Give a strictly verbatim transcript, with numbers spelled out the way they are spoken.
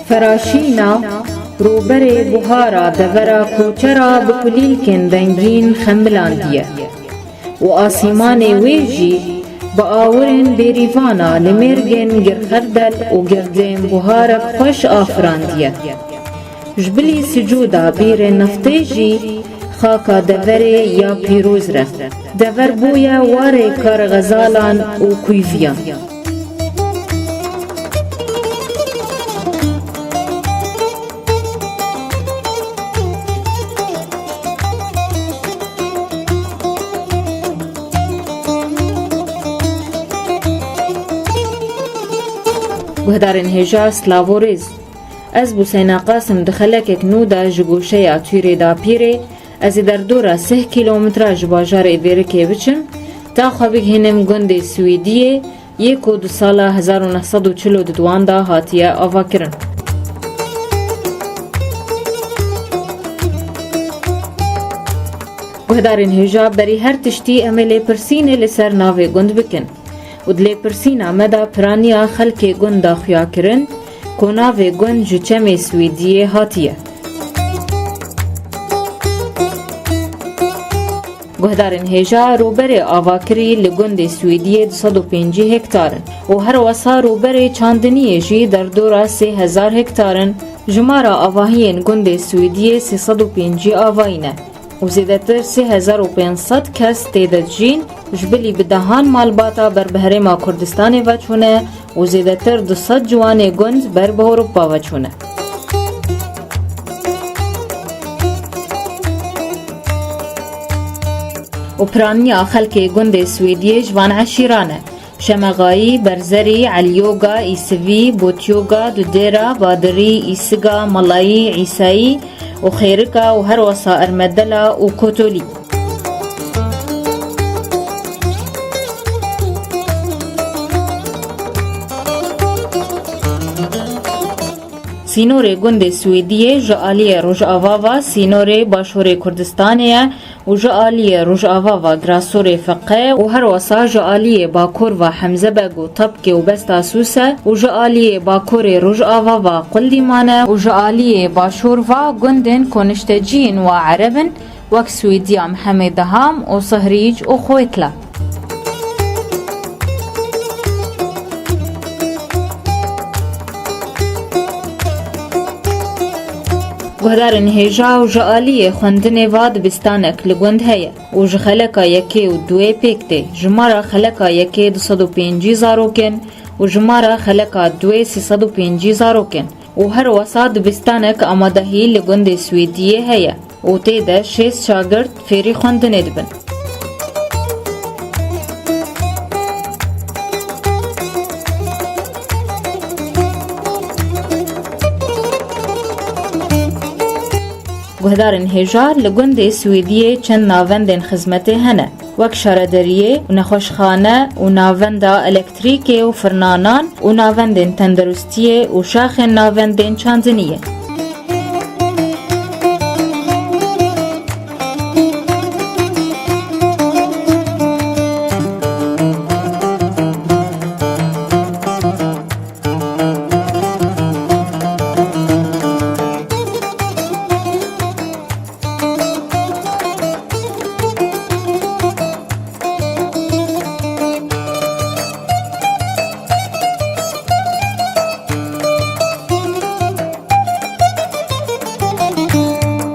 Xeraşîna rûberê buhara devera koçera bi kulîlkên dengîn xemilandiye û asîmanê wê jî bi awirên bêrîvana li mêrgên girxerdel û girdên buharek xweş afirandiye. Ji bilî sicûda bîrên niftê jî xaka deverê ya pîroz re. Dever bûye warê karxezalan û kuyviyan. Guhdarên hêja, silav û rêz. Ez Bûseyna Qasim di xelekek nû de ji goşeya Tûrê Dapîrê, ez ê derdora sih kîlometre ji bajarê Vêrikê biçim, ta xwe bigihînim gundê Swêdiyê, yê ku di sala hezar û neh sed û çil û duduan de hatiye avakirin. Guhdarên hêja, berî her tiştî em ê lêpirsînê li ser navê gund bikin. Û di lêpirsîna me de piraniya xelkê gund da xuya kirin ku navê gund ji çemê Swêdiyê hatiye. Guhdarên hêja, rûberê avakirî li gundê Swêdiyê du sed û pêncî hektar in û her wesa rûberê çandiniyê jî derdora sê hezar hektar in. Jimara avahiyên gundê Swêdiyê sê sed û pêncî avayî ne û zêdetir sê hezar û pênc sed kes tê de dijîn, ji bilî bi dehan malbata ber bi herêma Kurdistanê veçûne û zêdetir du sed ciwanê gund ber bi Ewropa veçûne. Û piraniya xelkê gundê Swêdiyê ji van eşîran e: Şemexayî, Berzerî, Elyoga, Îsivî, Botyoga, Dudêra, Badirî, Îsiga, Malayî, Îsayî û Xêrika û her wesa Ermedela û Kotolî. Sînorê gundê Swêdiyê ji aliyê rojava ve sînorê başûrê Kurdistanê ye û ji aliyê rojava ve Grasorê Feqe û her wesa ji aliyê bakur ve Hemzebeg û Tapkê û Besta Sûse û ji aliyê bakurê rojava ve Quldîman e û ji aliyê başûr ve gundên ku nişteciyên we Ereb in, wek Swêdiya Mihemê Deham û Sihrîc û Xwêtla. Guhdarên hêja, û ji aliyê xwendinê ve dibistanek li gund heye û ji xeleka yekê û duwê pêk tê. Jimara xeleka yekê du sed û pêncî zarok in û jimara xeleka duwê sê sed û pêncî zarok in û her wesa dibistanek amadehî li gundê Swêdiyê heye û tê de şêst şagirt fêrî xwendinê dibin. Guhdarên hêja, li gundê Swêdiyê çend navendên xizmetê hene, wek şaredariyê û nexweşxane û navenda elektrîkê û firnanan û navendên tendirustiyê û şaxên navendên çandiniyê.